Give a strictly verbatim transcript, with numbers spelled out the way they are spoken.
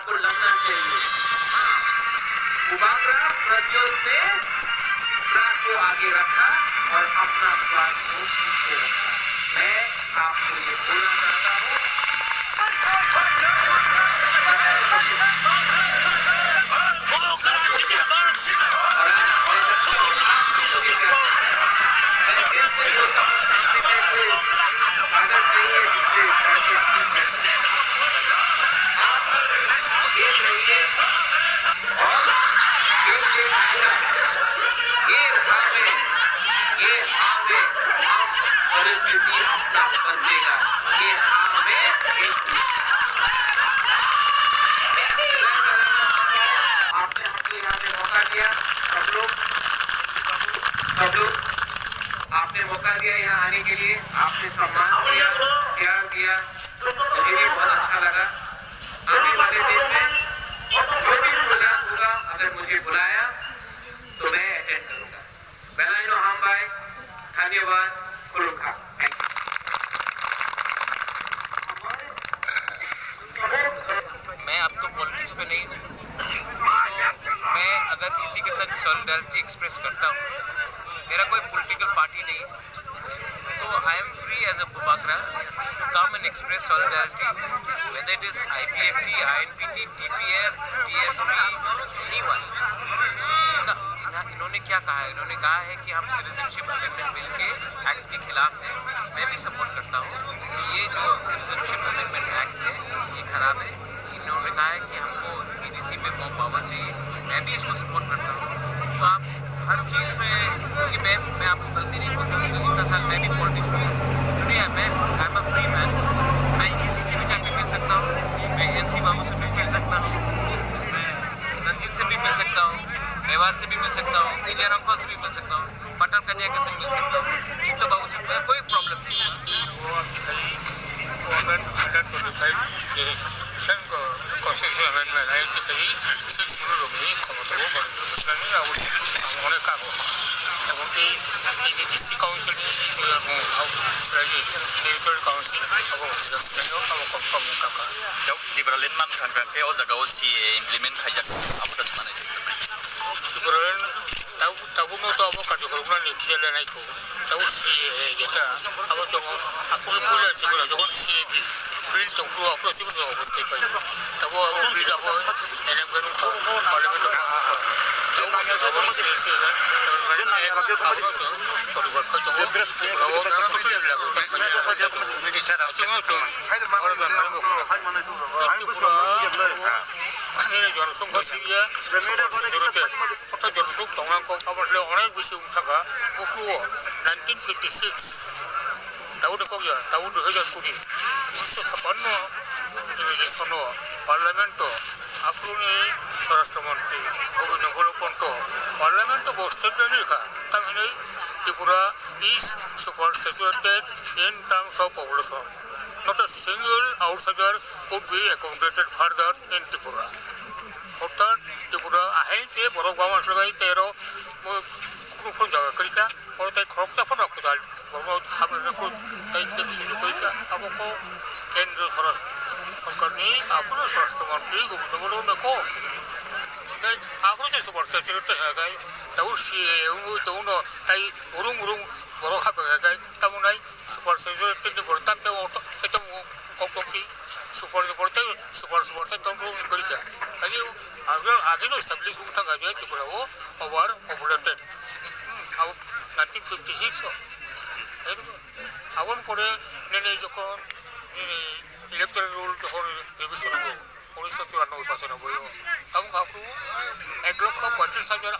को लगना चाहिए। हाँ, बुबागरा प्रज्वल ने प्राण को आगे रखा और अपना स्वार्थ को पीछे रखा। मैं आपको ये बोलना चाहता हूँ। और आज मैं जब से बोलता हूँ, मैं दिल से बोलता हूँ, शांति में कोई ताकत नहीं है जिससे आप एक रहिए। और ये, ये आगे, ये आगे, ये आगे, हम परिस्थिति अपना बदलेगा। ये आगे, ये आपने हमको यहाँ पे मौका दिया, सब लोग, सब लोग, आपने मौका दिया यहाँ आने के लिए, आपने सम्मान दिया, प्यार दिया, मुझे भी बहुत अच्छा लगा। आने वाले दिन में जो भी प्रोग्राम होगा, अगर मुझे बुलाया तो मैं अटेंड करूंगा। Belai no hambai, dhanyabad, khulumkha. Thank you. मैं अब तो पॉलिटिक्स में नहीं हूँ, तो मैं अगर किसी के साथ सॉलिडारिटी एक्सप्रेस करता हूँ, मेरा कोई पॉलिटिकल पार्टी नहीं है, तो I am free as a Bubagra to come and express solidarity, whether it is I P F T, I N P T, T P F, T S P, anyone. इनका, इन्होंने क्या कहा है? इन्होंने कहा है कि हम सिटीजनशिप अमेंडमेंट बिल के, एक्ट के खिलाफ हैं। मैं भी सपोर्ट करता हूँ कि ये जो सिटीजनशिप अमेंडमेंट एक्ट है, ये खराब है। इन्होंने कहा है कि हमको एडीसी में मॉब पावर चाहिए, मैं भी इसको सपोर्ट करता हूँ। तो आप हर चीज़ में, क्योंकि मैं, मैं आपको गलती नहीं बोलता हूँ, क्योंकि इतना साल मैं भी पॉलिटिक्स में हूँ। दुनिया में, I am a free man, मैं किसी से भी जाके मिल सकता हूँ, मैं एनसी बाबू से भी मिल सकता हूँ, मैं रंजीत से भी मिल सकता हूँ, मेवाड़ से भी मिल सकता हूँ, विजय रामपाल से भी मिल सकता हूँ, पाटन कन्या के से मिल सकता हूँ, चित्तो बाबू से, मुझे कोई प्रॉब्लम नहीं है। वो आपकी खाली वो अगर हंड्रेड ट्वेंटी फ़ाइव के सेम को कॉन्स्टिट्यूशन अमेंडमेंट है कि खाली सिक्स रूल होगी, खमता वो बड़ी प्रोसेस नहीं है, वो उन्होंने कहा वो। एमनकी এই যে ডিস্ট্রিক্ট কাউন্সিল, টেরিটরিয়াল কাউন্সিল, अब वो जस्ट नहीं हो, अब वो कम, कम, कम, कम। Tipra len man thang thang khe o jaga o C A A implement khaijak, abo da sanani. Tipra len tabuk, tabuk no to abo karjokromno ni kisa le nai kho. Tabuk C A A jeta abo chongo, akuni puila sibra jokon C A A bill tong phuru aphuru sibra jokon obo se pai. Tabuk abo bill abo N M K nung kha, parliament nung kha. Tabuk abo C A A se abo chongo, abo chongo. Chongo chongo. Oro jang kha. Nini jonosongkha sibya, koto jonosong tongnang kok, abo le onek bisi wngthaka, buphuru o nineteen fifty six, tabuk de kokya, tabuk de hajar kudi, unisho sappanno, nini election o, parliament o, aphuru ni swarashtra mantri, Gobinda Bholo Panto, parliament o bo statement rikha, tamhinwi Tripura is supersaturated in terms of population. Not a single outsider could be accommodated further in Tripura. Orthat Tripura ahain se borok bama swlaibai tei oro bo kunu phone jaga kwrwi kha, oro tei khoroksa phano kwtal borokno hamrwna kut tei tei sujuk kwrwi kha. Abo kok kendriyo swaras-, sorkarni aphuru swarashtra mantri Gobinda Bholo no kok. Tei aphuru se supersaturated hai khe tabuk C A A wngwi tongno tei urum urum borok hapjak hai khe tamo nai. Super session tini borok tam tei o to, eto mo kok kok si super ni borok tei super super tei tong tong kori sa. Ani agro agino establish wng thang aja Tripura o over populated. Hmm, abo nineteen fifty six o. Aboni pore nini jokhon nini electoral roll jokhon revision o. Unisho churanobboi pochanoboi o. Tabuk aphuru ek lokho poitrish hajar